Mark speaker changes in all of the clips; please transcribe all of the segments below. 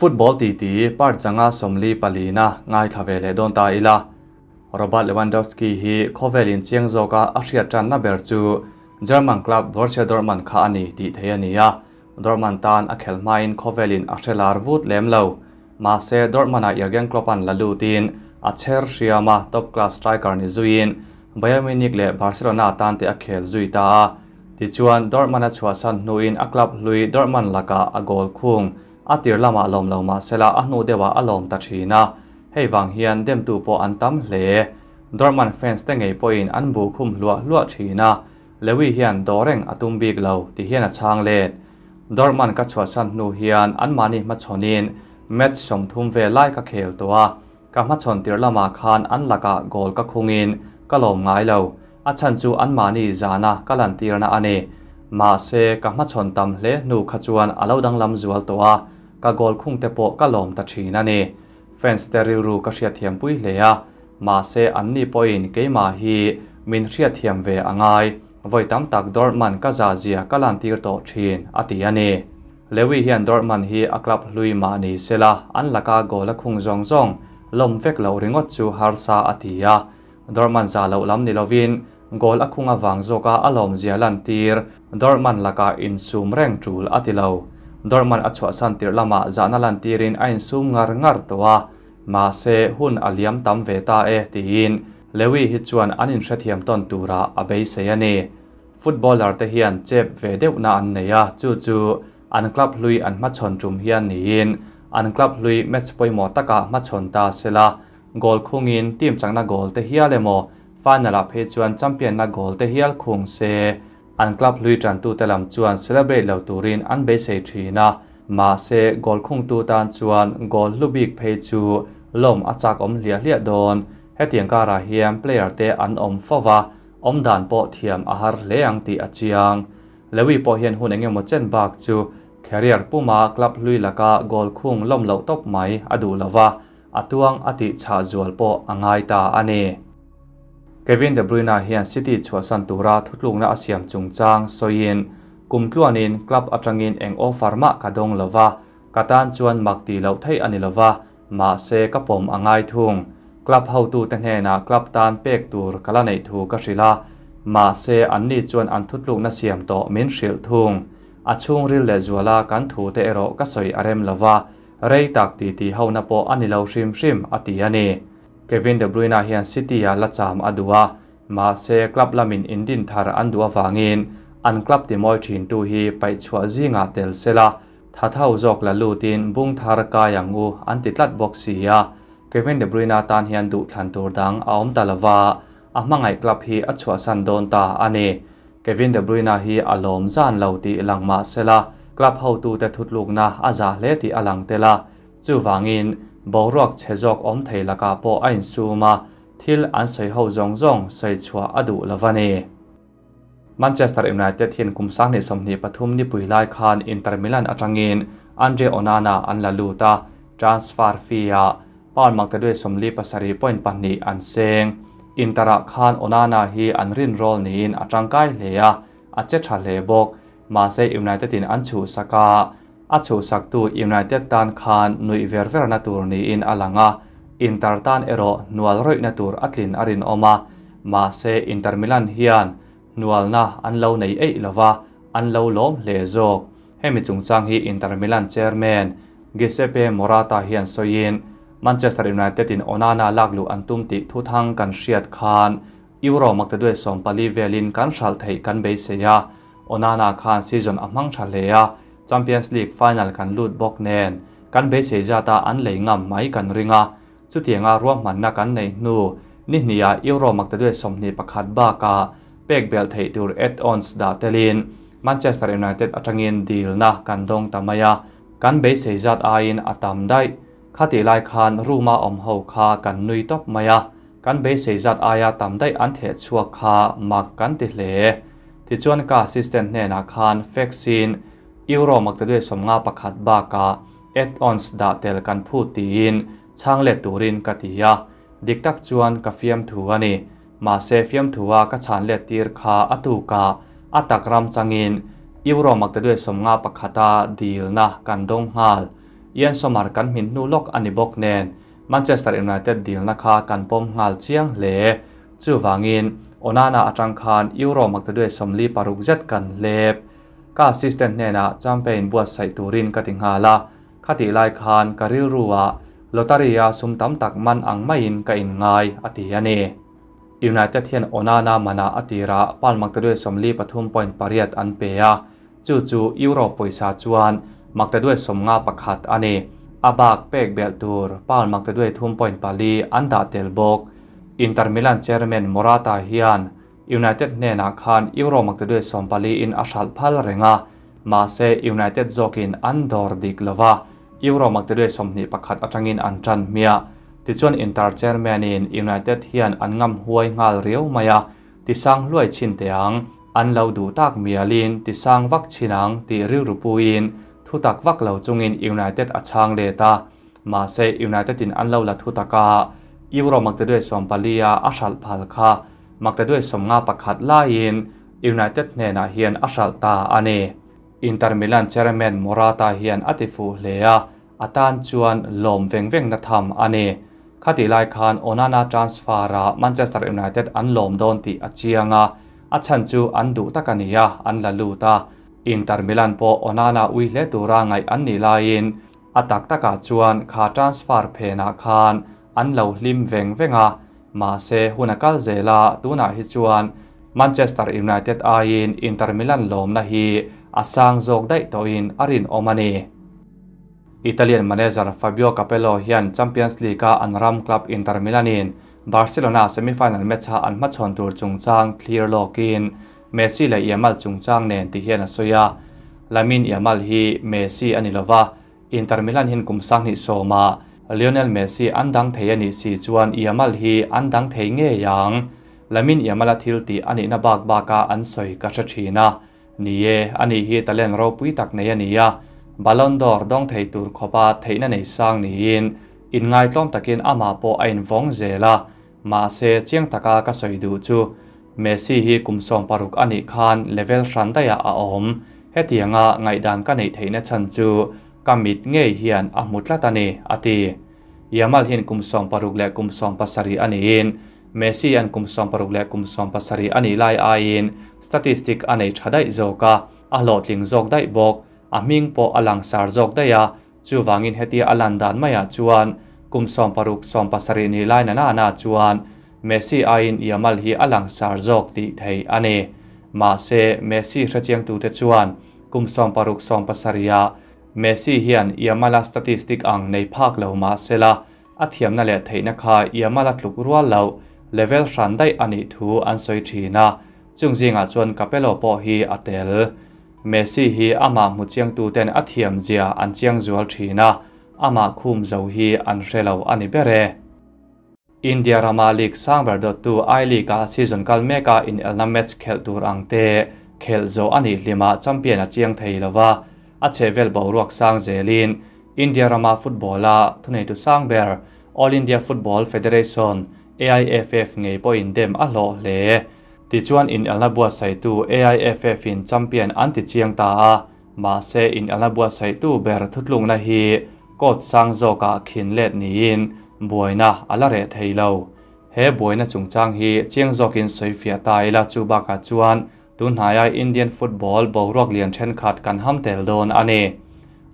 Speaker 1: Football titi part zanga 44na ngaithla ve leh dawn ta ila. Robert Lewandowski hi khawvel in chiang zawka a hriat tanna ber chu German club Borussia Dortmund kha a ni tih thei a ni a. Dortmund tan a khel hmain khawvel in a hre lar vut lem lo. Mahse Dortmund-ah Jurgen Klopp-a'n la lutin a chher hriam a, top class striker ni zuiin Bayern Munich leh Barcelona tan te a khel zui ta a. Tichuan Dortmund a chhuahsan hnuin a club hlui Dortmund lakah a goal khung a tir lamah lawm lo mahsela a hnu deuhah a lawm ta thin a, hei vang hian demtu pawh an tam hle. Dortmund fans te ngei pawhin an bu khum hluah hluah thin a, Lewy hian dawh reng a tum bik lo ti hian a chhang let. Dortmund ka chhuahsan hnu hian anmahni hmachhawnin match 30 vel lai ka khel tawh a, ka hmachhawn tirh lamah khan an lakah goal ka khungin ka lawm ngai lo, a chhan chu anmahni zahna ka lantirna a ni. Mahse, ka hmachhawn tam hle hnu kha chuan a lo danglam zual tawh a, ka goal khung te pawh ka lawm ta thin a ni. Fans te rilru ka hriatthiampui hle a, mahse anni pawhin keimah hi min hriatthiam ve a ngai, vawi tam tak Dortmund ka zahzia ka lantir tawh thin, a ti a ni. Lewy hian Dortmund hi a club hlui mah ni sela an laka goal a khung zawng zawng lawm vek loh ringawt chu harsa a ti a. Dortmund zah loh lam ni lovin goal a khung avang zawka a lawmzia lantir Dortmund lakah insum reng tul a ti lo. Dortmund a chhuahsan tirh lamah zahna lantirin a insum ngar ngar tawh a, mahse hun a liam tam ve ta e tiin Lewy hi chuan an inhrethiam tawn turah a beisei a ni. Footballer te hian chep ve deuhna an nei a, chu chu an club hlui an hmachhawn tum hian niin an club hlui match pawimawh takah hmachhawn ta sela, goal khungin team chakna goal te hial emaw final-ah phei chuan champion-na goal te hial khung se. An club hlui tantute lam chuan celebrate lo turin an beisei thin a, mahse goal khungtu tan chuan goal hlu bik phei chu lawm a chak awm hliah hliah dawn. Hetiang karah hian player te an awm fo va, awm dan pawh thiam a har hle ang tih a chiang. Lewy pawh hian hun eng emaw chen bak chu career puma club hlui laka goal khung lawm loh tawp mai a duh lo va, a tuang a tih chhah zual pawh a ngai ta a ni. Kevin De Bruyne hian City chhuahsan tura thutlukna a siam chungchang sawiin, Kum tluanin club atangin eng offer mah ka dawng lo va, ka tan chuan mak tih loh theih a ni lo va, mahse ka pawm a ngai thung. Club hotute hnenah club tan pek tur ka la neih thu ka hrilh a, mahse anni chuan an thutlukna siam tawh min hrilh thung. A chhungril leh zuala kan thute erawh ka sawi a rem lo va, rei tak titi hona pawh a ni lo hrim hrim, a ti a ni. Kevin De Bruyne hian City-ah la cham a duh a, mahse club lamin indin thar an duh avangin an club timawi thintu hi paihchhuah zingah tel sela, tha tho zawk la lutin bung thar kai ang u an ti tlat bawk si a. Kevin De Bruyne tan hian duhthlan tur dang a awm ta lova, a hmangaih club hi a chhuahsan dawn ta a ni. Kevin De Bruyne hi a lawm zan lo tih lang mah sela, club hotute thutlukna a zah hle tih a lang tel a. Chuvangin, boruak chhe zawk awm thei lakah pawh a insum a, thil an sawi ho zawng zawng sawi chhuah a duh lo a ni. Manchester United hian kum 2023 nipui lai khan Inter Milan atangin Andre Onana an la lut a, transfer fee-ah pound maktaduai 47.2 an seng. Inter-ah khan Onana hi an rinrawl niin a tangkai hle a, a che tha hle bawk. Mahse United-in an chhuhsak a, a chhuhsaktu United tan khan nuih ver verna tur niin a lang a, Inter tan erawh hnual rawihna tur a tlin a rinawm a, mahse Inter Milan hian hnualna an lo nei eih lova, an lo lawm hle zawk. Hemi chungchang hi Inter Milan chairman Giuseppe Morata hian sawiin, Manchester United-in Onana lakluh an tum tih thuthang kan hriat khan Euro maktaduai 14 velin kan hralh theih kan beisei a, Onana khan season a hmang tha hle a, Champions League final kan lut bawk nen kan beisei zata an lei ngam mai kan ring a, chutianga ruahmanna kan neih hnu ni hniah Euro maktaduai 21 bakah pek belh theih tur add-ons dah telin Manchester United atangin dilna kan dawng ta mai a, kan beisei zat aiin a tam daih. Khatih lai khan room-a awm ho kha kan nui tawp mai a, kan beisei zat aia tam daih an theh chhuak kha mak kan ti hle. Tichuan ka assistant hnenah khan fax-in Euro maktaduai 51 bakah add-ons dah tel kan phut tiin chhang let turin ka ti a, dik tak chuan ka fiamthu a ni. Mahse fiamthua ka chhan let tir kha a tukah a tak ram changin Euro maktaduai 51-a dilna kan dawng nghal. Yann Sommer kan hmin hnu lawk a ni bawk nen, Manchester United dilna kha kan pawm nghal chiang hle. Chuvangin, Onana atang khan Euro maktaduai 46 zet kan hlep. Ka assistant hnenah campaign buatsaih turin ka ti nghal a, khatih lai khan ka rilruah lottery-a sum tam tak man ang maiin ka inngai, a ti a ni. United hian Onana manah a tirah pound maktaduai 43.8 an pe a, chu chu Euro pawisa chuan maktaduai 51 a ni. A bak pek belh tur pound maktaduai 3.4 an dah tel bawk. Inter Milan chairman Morata hian United hnenah khan Euro maktaduai 14 in a hralh phal reng a, mahse United zawkin an dawr dik lova, Euro maktaduai 21 atangin an tan hmiah. Tichuan Inter chairman in United hian an ngam huai nghal riau mai a, tisang hluai chin teh ang, an lo duh tak mialin tisang vak chin ang tih rilru puiin thutak vak lo chungin United a chhang let a, mahse United in an lo la thutak a, Euro maktaduai 14 a a hralh phal kha maktaduai 51 laiin United hnenah hian a hralh ta a ni. Inter Milan chairman Morata hian a ti fuh hle a, a tan chuan lawm veng veng na tham a ni. Khatih lai khan Onana transfer a Manchester United an lawm dawn tih a chiang a, a chhan chu an duh tak a ni a, an la lut a. Inter Milan pawh Onana ui hle tura ngaih an nih laiin a tak takah chuan kha transfer phenah khan an lo hlim veng veng a, mahse hun a kal zel a, tunah hi chuan Manchester United aiin Inter Milan lawmna hi a sang zawk daih tawhin a rinawm a ni. Italian manager Fabio Capello hian Champions League-a an ram club Inter Milan-in Barcelona semi-final match-a an hmachhawn tur chungchang thlir lawkin Messi leh Yamal chungchang nen ti hian a sawi a. Lamine Yamal hi Messi a ni lova, Inter Milan hian kum 2010-ah Lionel Messi an dang thei a nih si chuan Yamal hi an dang thei ngei ang. Lamine Yamal-a thil tih a nihna bak baka an sawi ka hre thin a. Ni e, ani hi talent ropui tak nei a ni a, Ballon d'Or dawng thei tur khawpa theihna nei sang niin inngaitlawm takin amah pawh a invawng zel a. Mahse, chiang taka ka sawi duh chu Messi hi kum 16 a nih khan level hran daihah a awm. Hetianga ngaihdan ka neih theihna chhan chu ka mit ngei hian a hmu tlat a ni, a ti. Yamal hian kum 16 leh kum 17 a niin Messi an kum 16 leh kum 17 a nih lai aiin statistic a nei tha daih zawk a, a hlawhtling zawk daih bawk. A hming pawh a langsar zawk daih a, chuvangin hetia a lan dan maiah chuan kum 16, 17 nih lai na na na chuan Messi aiin Yamal hi a langsar zawk tih theih a ni. Mahse, Messi hrechiangtute chuan kum 16, 17 ah Messi hian Yamal-a statistic ang nei phak lo mahsela a thiamna leh theihna kha Yamal-a tluk rual loh level hran daih a nih thu an sawi thin a, chung zingah chuan Capello pawh hi a tel. Messi hi amah hmu chiangtuten a thiam zia an chiang zual thin a, amah khum zo hi an hre lo a ni ber e. India rama league sang ber dawttu I-League-a season kal meka inelna match khelh tur ang te khelh zawh a nih hlimah champion a chiang thei lo va, a chhehvel boruak sang zelin India rama football-a thuneitu sang ber All India Football Federation, AIFF, ngei pawhin dem a hlawh hle. Tichuan inelna buatsaihtu AIFF-in champion an ti chiang ta a, mahse inelna buatsaihtu ber thutlukna hi court sang zawkah khin let niin buaina a la reh thei lo. He buaina chungchang hi chiang zawkin sawi fiah ta ila chu bakah chuan tunhnaia Indian football boruak lian thenkhat kan ham tel dawn a ni.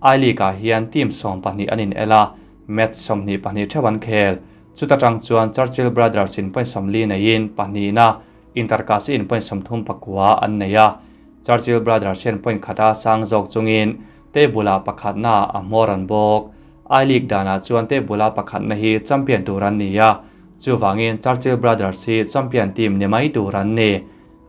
Speaker 1: I-League-ah hian team 12 an inel a, match 22 theuh an khel. Chuta tang chuan Churchill Brothers in point 40 neiin pahnihna Inter Kasi in point 39 an nei a. Churchill Brothers hian point khata sang zawk chungin table-ah pakhatna a hmawr an bawk. I-League danah chuan table-a pakhatna hi champion tur an ni a, chuvangin Churchill Brothers hi champion team ni mai tur an ni.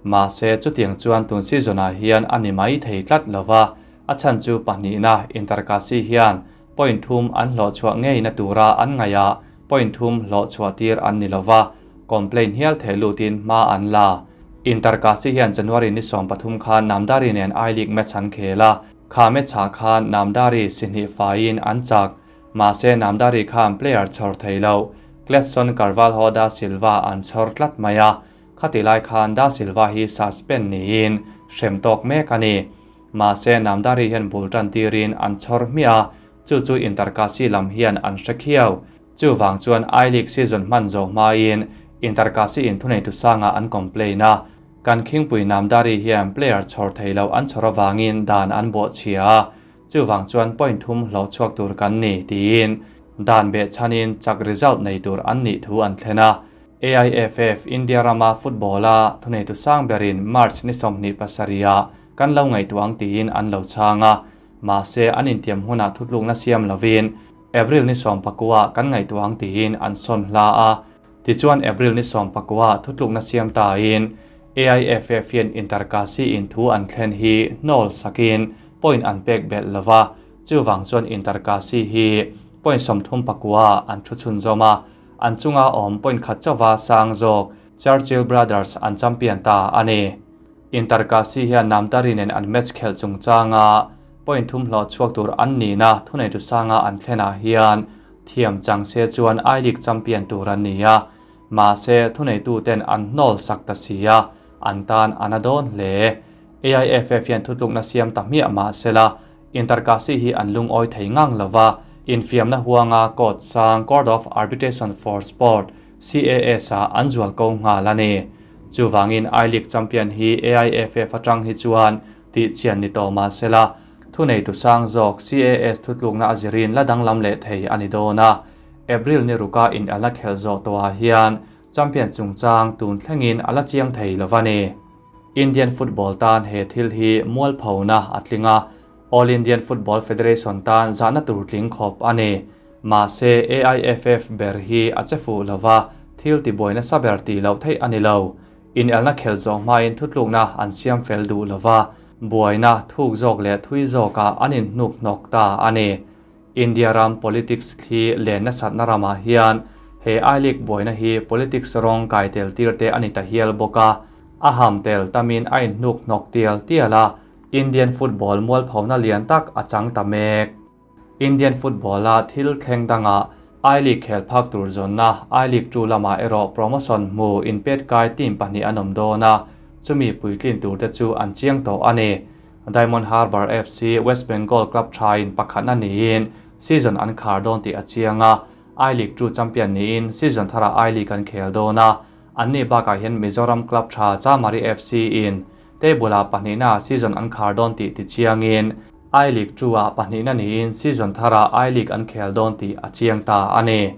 Speaker 1: Mahse, chutiang chuan tun season-ah hian a ni mai thei tlat lova, a chhan chu pahnihna Inter Kasi hian point thum an hlawh chhuah ngeina tura an ngaihah point thum hlawh chhuah tir an ni lova, complaint hial theh lutin hma an la. Inter Kasi hian January ni 13 khan Namdari nen I-League match an khel a, kha match-ah khan Namdari sihnih faiin an chak. Mahse, Namdari khan player chhawr thei lo, Gladson Carvalho da Silva an chhawr tlat mai a, khati lai khan da Silva hi suspend niin hrem tawk mek a ni. Mahse, Namdari hian bul tan tirin an chhawr hmiah a, Chu chu Inter Kashi lam hian an hre khiau. Chuvang chuan I-League season hman zawh hmain Inter Kashi in thuneitu sangah an complain a, kan khingpui Namdari hian player chhawr thei lo an chhawr avangin dan an bawhchhia a, chuvang chuan point thum hlawh chhuak tur kan ni tiin dan behchhanin chak result nei tur an nih thu an thlen a. AIFF, India rama football-a thuneitu sang berin March ni 27 ah kan lo ngaihtuah ang tiin an lo chhang a, mahse an intiam hunah thutlukna siam lovin April ni 19 kan ngaihtuah ang tiin an sawn hla a. Tichuan April ni 19 thutlukna siam tain AIFF hian Inter Kashi in thu an thlen hi hnawl sakin point an pek belh lova, chuvang chuan Inter Kashi hi point 39 an thu chhunzawm a, an chunga awm point khat chauha sang zawk Churchill Brothers an champion ta a ni. Inter Kashi hian Namdari nen an match khelh chungchanga point thum hlawh chhuak tur an nihna thuneitu sanga an thlenah hian thiam chang se chuan I-League champion tur an ni a, mahse thuneitu ten an hnawl sak ta si a, an tan an a dawn hle. AIFF hian thutlukna siam ta hmiah mahsela Inter Kashi hi an lungawi thei ngang lova, infiamna huanga court sang Court of Arbitration for Sport, CAS ah an zual ko nghal a ni. Chuvangin I-League champion hi AIFF atang hi chuan tih chian ni tawh mahsela thuneitu sang zawk CAS thutlukna a zirin la danglam leh thei a ni dawn a. April ni ruka in alna khelh zawh tawhah hian champion chungchang tun thlengin a la chiang thei lova ni. Indian football tan he thil hi mualphona a tling a, All Indian Football Federation tan zahna tur tling khawp a ni. Mahse AIFF ber hi a che fuh lova, thil tibuaina sa ber tih loh theih a ni lo. Inelna khelh zawh hmain thutlukna an siam fel duh lova, buaina thuk zawk leh thui zawkah an inhnuk hnawk ta a ni. India ram politics thli len nasatna ramah hian he I-League buaina hi politics rawng kai tel tir te a ni ta hial bawk a, a ham tel tamin a inhnuk hnawk tial tial a, Indian football mualphona lian tak a chang ta mek. Indian football-a thil thleng dangah I-League khel phak tur zawnna I-League 2 lamah erawh promotion hmu inpet kai team pahnih an awm dawn a, chumi puitlin tur te chu an chiang tawh a ni. Diamond Harbour FC, West Bengal club thain pakhatna niin season an khar dawn tih a chiang a, I-League 2 champion niin season tharah I-League an khel dawn a, anni bakah hian Mizoram club tha Chamari FC in table-ah pahnihna season an khar dawn tih ti chiangin I-League 2 ah pahnihna niin season tharah I-League an khel dawn tih a chiang ta a ni.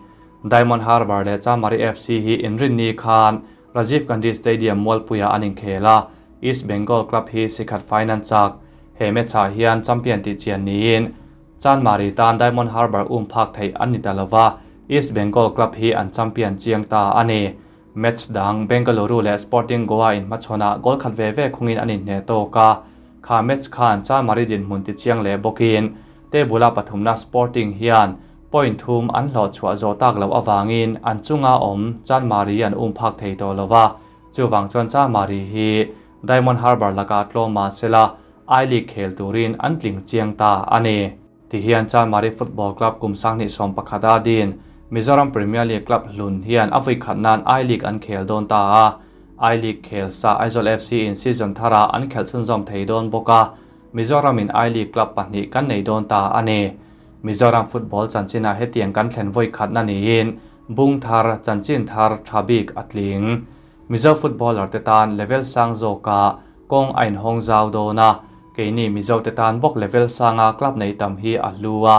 Speaker 1: Diamond Harbour leh Chamari FC hi inrinni khan Rajiv Gandhi Stadium Mualpuia an inkhel a, East Bengal club hi sikhat faiin an chak. He match-ah hian champion tih chian niin Chanmari tan Diamond Harbour um phak theih an ni ta lova, East Bengal club hi an champion chiang ta a ni. Match dang Bengaluru leh Sporting Goa in hmachhawnah goal khat ve ve khungin an inhne tawk a, kha match khan Chanmari dinhmun ti chiang leh bawkin table-a pathumna Sporting hian point thum an hlawh chhuah zawh tak loh avangin an chunga awm Chanmari an um phak thei tawh lova, chuvang chuan Chanmari hi Diamond Harbour lakah tlawm mahsela I-League khel turin an tling chiang ta a ni. Tihian Chanmari Football Club kum 2011 a din Mizoram Premier League club hlun hian a vui khat nan I-League an khel dawn ta a, I-League khel sa Aizawl FC in season thara an khelh chhunzawm thei dawn bawk a, Mizoram in I-League club pahnih kan nei dawn ta a ni. Mizoram football chanchina hetiang kan thlen voi khat na niin bung thar chanchin thar tha bik a tling. Mizo footballer te tan level sang zawka kawng a inhawng zau dawn a, keini Mizo te tan bawk level sanga club nei tam hi a hlu a,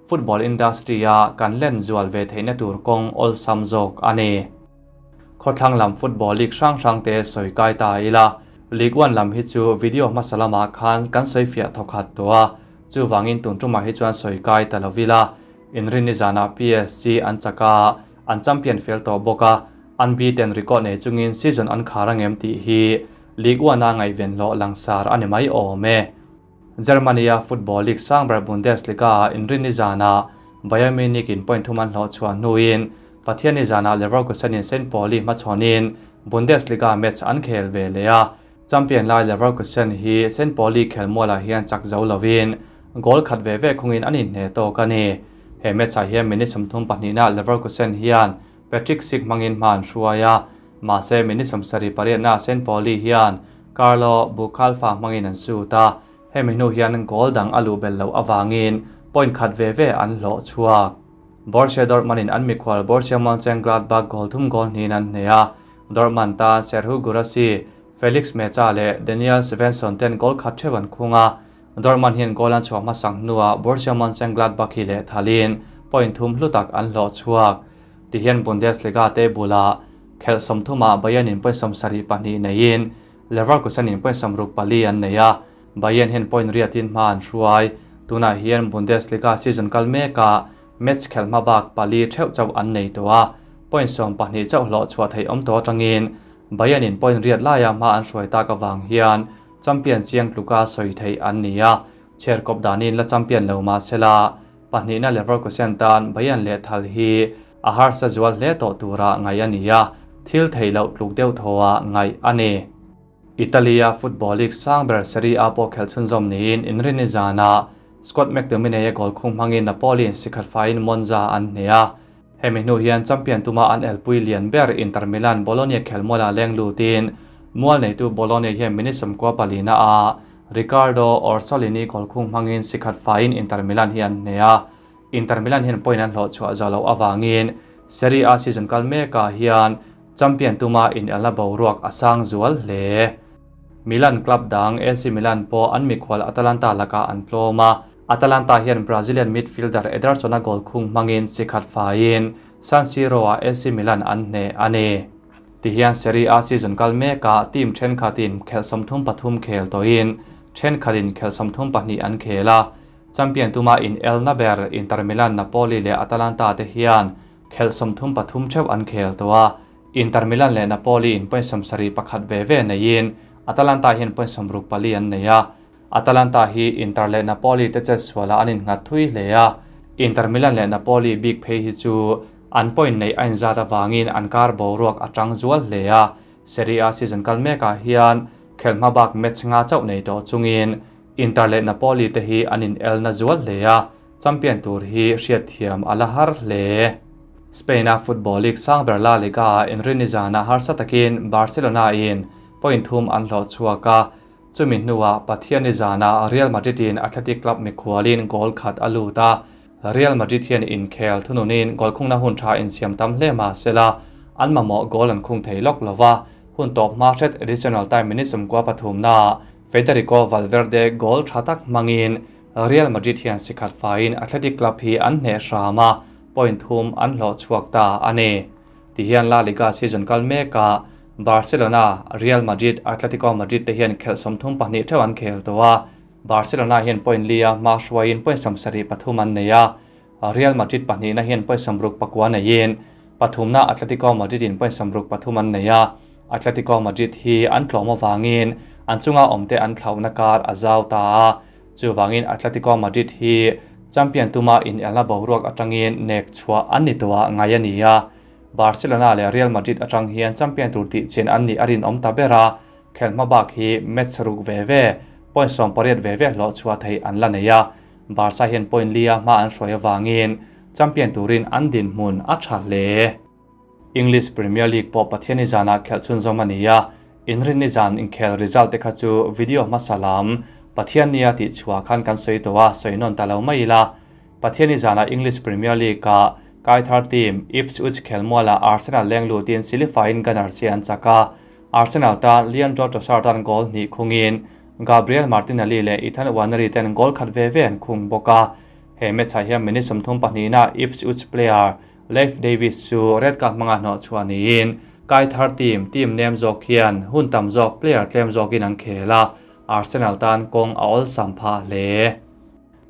Speaker 1: football industry a kan len zual ve theihna tur kawng awlsam zawk a ni. Khawthlang lam football league hrang hrang te sawi kai ta ila, League 1 lam hi chu video hmasa lamah khan kan sawi fiah thawkhat tawh a, chuvangin tun tumah hi chuan sawi kai ta lovila. Inrinni zanah PSG an chak a, an champion fel tawh bawk a, unbeaten record nei chungin season an khar angem tih hi League 1 a ngaihven hlawh langsar a ni mai awm e. Germany-a football league sangber Bundesliga ah inrinni zanah Bayern Munich in point thum an hlawh chhuah hnuin Pathianni zanah Leverkusen in St Pauli hmachhawnin Bundesliga match an khel ve leh a, champion lai Leverkusen hi St Pauli khel mualah hian chak zo lovin goal khat ve ve khungin an inhne tawk a ni. He match ah hian minute 32na Leverkusen hian Patrick Schick hmangin hma an hruai a, mahse minute 78na St Pauli hian Carlo Bucalfa hmangin an shoot a, hemi hnu hian goal dang a luh bel loh awangin point khat ve ve an hlawh chhuak. Borussia Dortmund in an mikhual Borussia Monchengladbach goal thum goal hnihin an hneh a, Dortmund tan Serhou Guirassy, Felix Mecha leh Daniel Svensson ten goal khat theuh an khung a, Dortmund hian goal an chhuah hmasang hnuah Borussia Monchengladbach hi lehthalin point thum hlu tak an hlawh chhuak. Tihian Bundesliga te bulah khelh sawmthumah Bayern in point 72 neiin Leverkusen in point 64 an nei a, Bayern hian point riatin hma an hruai. Tunah hian Bundesliga season kal mekah match khelh hma bak pali theuh chauh an nei tawh a, point 12 chauh hlawh chhuah theih awm tawh atangin Bayern in point riat laia hma an hruai tak avang hian champion chiang tluka sawi theih an ni a, chher kawp danin la champion lo mah sela pahnihna Leverkusen tan Bayern leh thal hi a harsa zual hle tawh tura ngaih a ni a, thil theih loh tluk deuh thaw-ah ngaih a ni. Italy-a football league sang ber Serie A pawh khelh chhunzawm niin Inrinni zanah Scott McTominay-a goal khung hmangin Napoli-in sikhat faiin Monza an hneh a. Hemi hnu hian champion tuma an elpui lian ber Inter Milan Bologna khelmualah leng lutin mual neitu Bologna hian minute 94 a Riccardo Orsolini goal khung hmangin sikhat faiin Inter Milan hi an hneh a. Inter Milan hian point an hlawh chhuah zau loh avangin Serie A season kal mekah hian champion tuma inelna boruak a sang zual hle. Milan club dang AC Milan pawh an mikhual Atalanta lakah an tlawm a, Atalanta hian Brazilian midfielder Ederson-a goal khung hmangin sikhat faiin San Siro-ah AC Milan an hneh a ni. Tihian Serie A season kal mekah team thenkhatin khelh 33 khel tawhin thenkhatin khelh 32 an khel a, champion tuma inelna ber Inter Milan, Napoli leh Atalanta te hian khelh 33 theuh an khel tawh a, Inter Milan leh Napoli in point 71 ve ve neiin Atalanta hian point 64 an nei a, Atalanta hi Inter leh Napoli te chet sualah an innghat thui hle a, Inter Milan leh Napoli bik phei hi chu an point nei a inzat avangin an kar boruak a tang zual hle a, Serie A season kal mekah hian khelh hma bak match nga chauh nei tawh chungin Inter leh Napoli te hi an inelna zual hle a, champion tur hi hriat thiam a la har hle. Spain-a football league sang ber La Liga-ah Inrinni zanah harsa takin Barcelona-in point thum an hlawh chhuak a, chumi hnuah Pathianni zanah Real Madrid-in Athletic Club mikhualin goal khat a lut a, Real Madrid hian inkhel thununin goal khungna hun tha insiam tam hle mah sela an mamawh goal an khung thei lawk lo va, hun tawp hma hret additional time minute 93naah Federico Valverde goal tha tak hmangin Real Madrid hian sikhat faiin Athletic Club hi an hneh hram a, point thum an hlawh chhuak ta a ni. Tihian La Liga season kal mekah Barcelona, Real Madrid, Atletico Madrid te hian khelh 32 theuh an khel tawh a, Barcelona hian point li a hma hruaiin point 73 an nei a, Real Madrid pahnihna hian point 69 neiin pathumna Atletico Madrid in point 63 an nei a, Atletico Madrid hi an tlawm avangin an chunga awmte an thlauhna kar a zau ta a, chuvangin Atletico Madrid hi champion tuma inelna boruak atangin nek chhuah an ni tawh a ngai a ni a, Barcelona leh Real Madrid atang hian champion tur tih chin an nih a rinawm ta ber a, khelh hma bak hi match ruk ve ve, point 18 ve ve hlawh chhuah theih an la nei a, Barca hian point li a hma an hruai avangin champion turin an dinhmun a tha hle. English Premier League pawh Pathianni zanah khelh chhunzawm a ni a, Inrinni zan inkhel result te kha chu video hmasa lam Pathiannia tih chhuah khan kan sawi tawh a, sawi nawn ta lo mai ila. Pathianni zanah English Premier League-ah Kaithar team Ipswich khelmualah Arsenal leng lutin silifaiin Gunners hi an chak a, Arsenal tan Leandro Trossard tan goal hnih khungin Gabriel Martinelli leh Ethan Nwaneri ten goal khat ve ve an khung bawk a. He match-ah hian minute 32na Ipswich player Leif Davis chu red card hmanga hnawh chhuah niin Kaithar team team nem zawk hian hun tam zawk player tlem zawkin an khel a, Arsenal tan kawng a awlsam phah hle.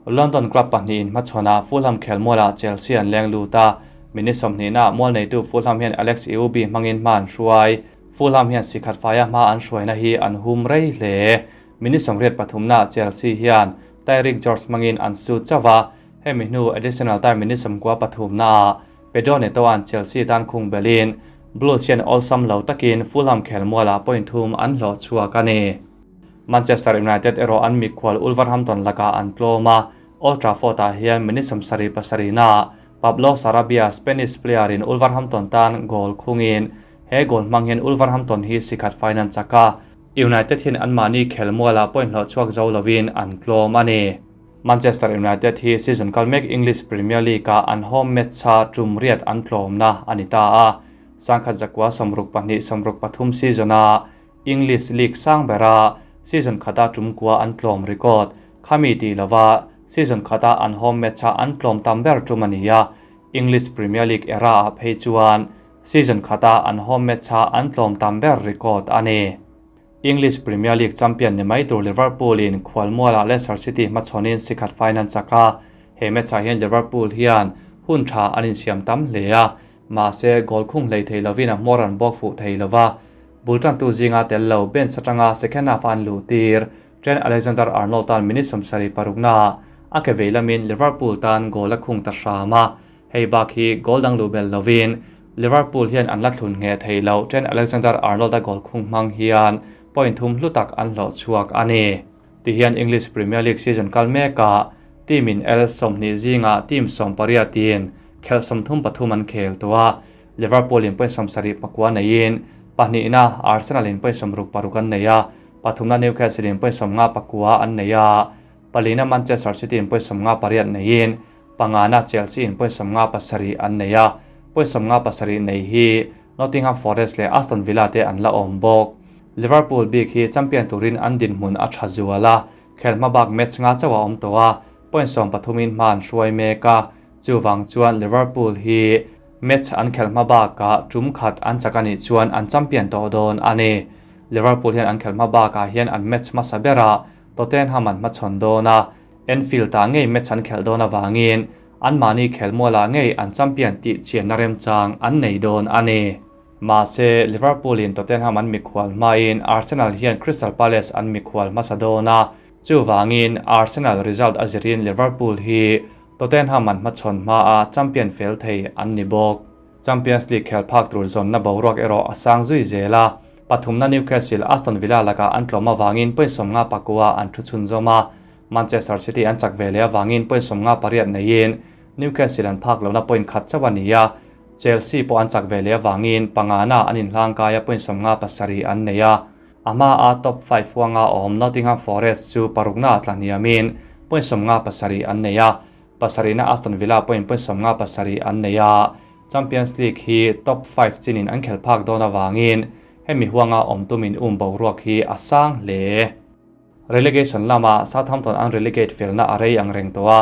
Speaker 1: London club pahnihin hmachhawnah Fulham khelmualah Chelsea an leng lut a, minute 20naah mual neitu Fulham hian Alex Iwobi hmangin hma an hruai. Fulham hian sikhat faia hma an hruaina hi an hum rei hle. Minute 83naah Chelsea hian Tyrick George hmangin an shoot chauh a, hemi hnu additional time minute 93naah Pedro Neto an Chelsea tan khung belin Blues hian awlsam lo takin Fulham khelmualah point thum an hlawh chhuak a ni. Manchester United erawh an mikhual Wolverhampton lakah an tlawm a, Old Trafford-ah hian minute 77naah Pablo Sarabia Spanish player in Wolverhampton tan goal khungin he goal hmang hian Wolverhampton hi sikhat faiin an chak a, United hian anmahni khelmualah point hlawh chhuak zo lovin an tlawm a ni. Manchester United hi season kal mek English Premier League-a an home match-a tum riat an tlawmna a ni ta a. 1962 63 season-a English League sang bera season khata tum kua an tlawm record khami ti lova season khata an home match-a an tlawm tam ber tum a ni a. English Premier League era-ah phei chuan season khata an home match-a an tlawm tam ber record a ni. English Premier League champion ni mai tur Liverpool in khualmualah Leicester City hmachhawnin sikhat fai nan chak a, he match-ah hian Liverpool hian hun tha an insiam tam hle a, mahse goal khung hlei thei lovin a hmawr an bawk fuh thei lova, bul tantu zinga tel lo bench atanga second half-a an luh tir Trent Alexander-Arnold tan minute 76 naah a ke vei lamin Liverpool tan goal a khung ta hram a, hei bak hi goal dang luh belh lovin Liverpool hian an la thlun nge thei lo. Trent Alexander-Arnold a goal khung hmang hian point thum hlu tak an hlawh chhuak a ni. Tihian English Premier League season kal mekah team in el 20 zinga team 18 in khel 33 an khel tua. Liverpool in point 79 neiin pahnihna Arsenal in point 66 an nei a, pathumna Newcastle in point 59 an nei a, palina Manchester City in point 58 neiin pangana Chelsea in point 57 an nei a, point 57 nei hi Nottingham Forest leh Aston Villa te an la awm bawk. Liverpool bik hi champion turin an dinhmun a tha zuala, khel hmabak match nga chawa awm tawh a, point 13 in hma an hruai mek a. Chuwang chuan Liverpool hi match an khel hmabaka tum khat an chakani chuan an champion tawh dawn ani. Liverpool hian an khel hmabakah hian an match hmasa bera Tottenham an hmachhawn dawn a, Anfield ta ngei match an khel dawn awangin an mahni khelmualah ngei an champion tih chianna remchang an nei dawn ani. Mahse Liverpool in Tottenham an mikhual hmain Arsenal hian Crystal Palace an mikhual hmasa dawn a, chuwangin Arsenal result a zirin Liverpool hi Tottenham an hmachhawn hma a champion fel thei an ni bawk. Champions League khel phak tur zawnna boruak erawh a sang zui zela, pathumna Newcastle Aston Villa laka an tlawm awangin point 59 an thu chhun zawm a, Manchester City an chak ve le awangin point 58 neiin Newcastle an phak lohna point khat chawa ni a. Chelsea pawh an chak ve le awangin pangana an inhlangkai a, point 57 an nei a. Ama a top 5 huanga awm Nottingham Forest chu parukna tlahniamin point 57 an nei a, pasarihna Aston Villa point 57 an nei a. Champions League hi top 5 chinin an khel phak dawn awangin hemi huanga awm tumin um boruak hi a sang hle. Relegation lama Southampton an relegate felna a rei ang reng tawh a,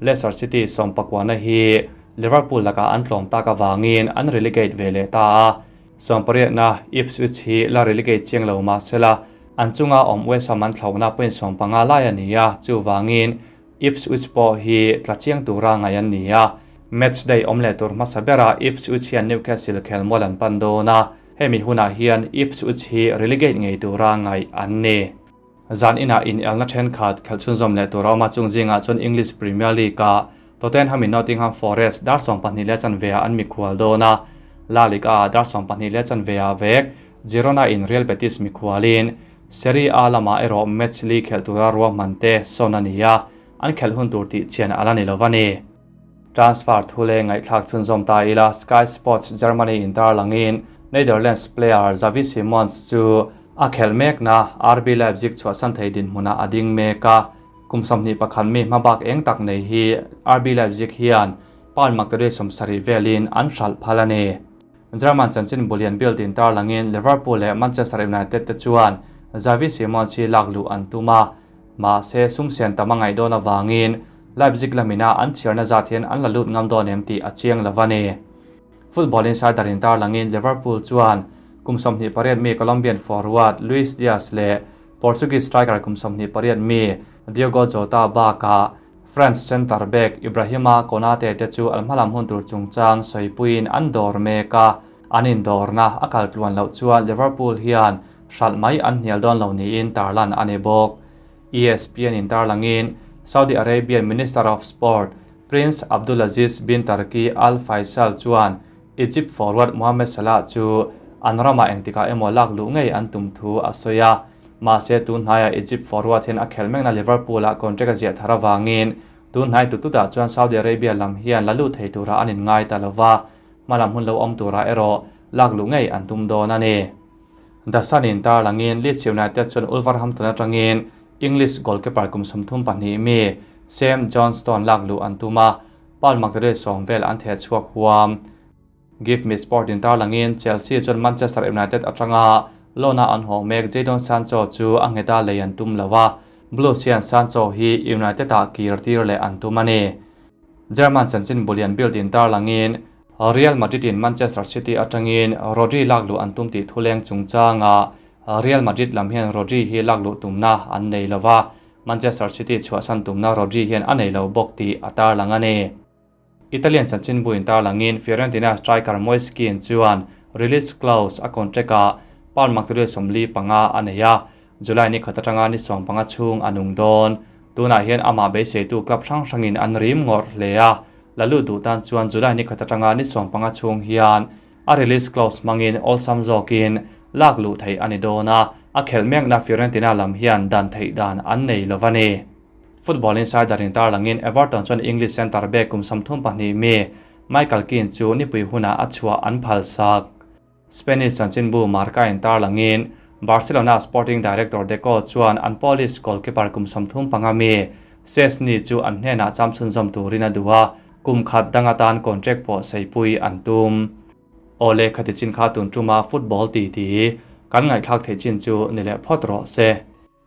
Speaker 1: Leicester City 19na hi Liverpool laka an tlawm tak awangin an relegate ve leh ta a. 18na Ipswich hi la relegate chiang lo mahsela an chunga awm West Ham an thlauhna point 15 lai a ni a, chuwangin Ipswich pawh hi tla chiang tura ngai an ni a. Match day awm leh tur hmasa bera Ipswich hian Newcastle khelmual an pan dawn a, hemi hunah hian Ipswich hi relegate ngei tura ngai an ni. Zan ina in elna then khat khelchun zawm leh tur a awm a, chung zingah chuan English Premier League a Tottenham in Nottingham Forest dar 12:15 an mikhual dawn a, La Liga dar 12:15 vek Girona in Real Betis mikhualin. Serie A lama erawh match li khel tura ruahman te sawn a ni a, an khel hun tur tih chian ala ni lovani. Transfer thule ngaihthlak chhunzawm ta ila. Sky Sports Germany in tarlangin Netherlands player Xavi Simons chu a khel mek na RB Leipzig chhuahsan thei dinhmunah a ding mek a. Kum 21 mi hmabak eng tak nei hi RB Leipzig hian pound maktaduai 70 velin an hralh phal a ni. German chanchin bulian Bild in tarlangin Liverpool leh Manchester United te chuan Xavi Simons hi lak luh an tum a, mahse sumsian tam a ngaih dawn awangin Leipzig lamina an chhiarna zat hian an la lut ngam dawn em tih a chiang lo a ni. Football Insider in tarlangin Liverpool chuan kum 28 mi Colombian forward Luis Diaz leh Portuguese striker kum 28 mi Diogo Jota bakah France centre back Ibrahima Konate te chu an hmalam hun tur chungchang sawipuiin an dawr mek a, an indawrna a kal tluan loh chuan Liverpool hian hralh mai an hnial dawn lo niin tarlan a ni bawk. ESPN in tarlangin Saudi Arabian Minister of Sport Prince Abdulaziz bin Turki Al Faisal chuan Egypt forward Mohamed Salah chu an rama engtikah emaw lak luh ngei an tum thu a sawi a, mahse tun hnaiah Egypt forward hian a khel mekna Liverpool ah contract a ziah thar awangin tun hnai tututah chuan Saudi Arabia lam hian la lut thei tura an inngai ta lova, hmalam hun lo awm tura erawh lak luh ngei an tum dawn a ni. The Sun in tarlangin Leeds United chuan Wolverhampton atangin English goalkeeper kum 32 mi Sam Johnstone lak luh an tum a, Paul Magdalene sawm vel an theh chhuak huam. Give Me Sport in tarlangin Chelsea chuan Manchester United atanga loan-a an hawh mek Jadon Sancho chu a ngheta lei an tum lo a, Blues hian Sancho hi United-ah kir tir leh an tum a ni. German chanchin bulian Bild in tarlangin Real Madrid in Manchester City atangin Rodri lak luh an tum tih thuleng chungchanga Real Madrid lam hian Rodri hi lak luh tumna an nei lo va, Manchester City chhuahsan tumna Rodri hian a nei lo bawk tih a tarlang a ni. Italian chanchinbu in tarlangin Fiorentina striker Moise Kean chuan release clause a contract-ah pound makduri 45 a nei a, July ni khat atanga ni 15 chhung a nung dawn. Tunah hian amah beiseitu club hrang hrangin an rim ngawrh hle a, la lut duh tan chuan July ni khat atanga ni 15 chhung hian a release clause hmangin awlsam zawkin lak luh theih a ni dawn a, a khelh mekna Fiorentina lam hian dan theih dan an nei lo a ni. Football Insider in tarlangin Everton chuan English centre back kum 32 mi Michael Keane chu nipui hunah a chhuah an phalsak. Spanish chanchinbu Marca in tarlangin Barcelona sporting director Deco chuan an Polish goalkeeper kum 35 mi Szczesny chu an hnenah chamchhun zawm turin a duh a, kum khat dang atan contract pawh seipui an tum. Awle khati chin kha tun tuma football ti ti kan ngaihthlak theih chin chu ni leh phawt rawh se.